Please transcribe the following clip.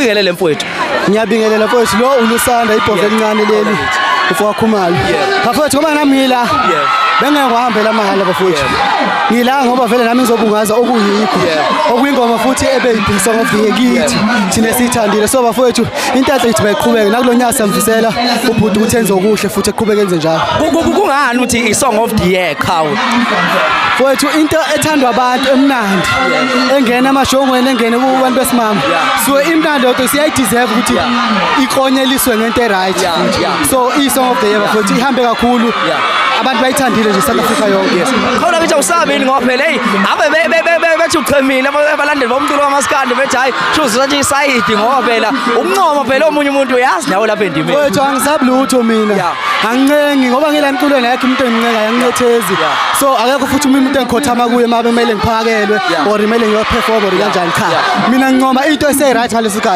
Akubingelele, mfowethu. Ngiyabingelela, mfowethu. Lo uLusanda, ibhovu elincane leli, uFokakhumalo. Bafowethu, ngoba nami ngila bengeke ngihambela mahhala, bafowethu. Ngila ngoba vele nami ngizobungaza okuyikho okuyingoma futhi ebe song of the year kithi thina esiyithandile. So bafowethu, into enhle ithi mayiqhubeke nakulo nyaka. Siyamfisela ubhuti ukuthi enze okuhle futhi eqhubeke enze njalo. Kungani uthi i-song of the year, qhawe? Mfowethu, into ethandwa abantu, emnandi, engena emashongweni, engene kubantu besimama, so imnandi yodwa, siyayideserve ukuthi iklonyeliswe ngento e-right futhi. So i-song of the year, bafowethu, ihambe kakhulu, abantu bayithandile nje, South Africa yonke. Khona ngithi awusabi yini, ngoba phela hey, ave bethi uchemile abalandeli bomculo wamaskandi, bethi hayi, shuze sathi isayidi, ngoba phela umncomo phela omunye umuntu, uyazi nawe lapha endimeni. Mfowethu, angisabi lutho mina. Angincengi ngoba ngila emculweni, akekho umuntu engincenga, angincethezi. So akekho futhi umuntu engikhothama kuye uma kumele ngiphakelwe or kumele ngiyoperform or kanjani. Cha, mina ngincoma into ese-right ngaleso sikhathi.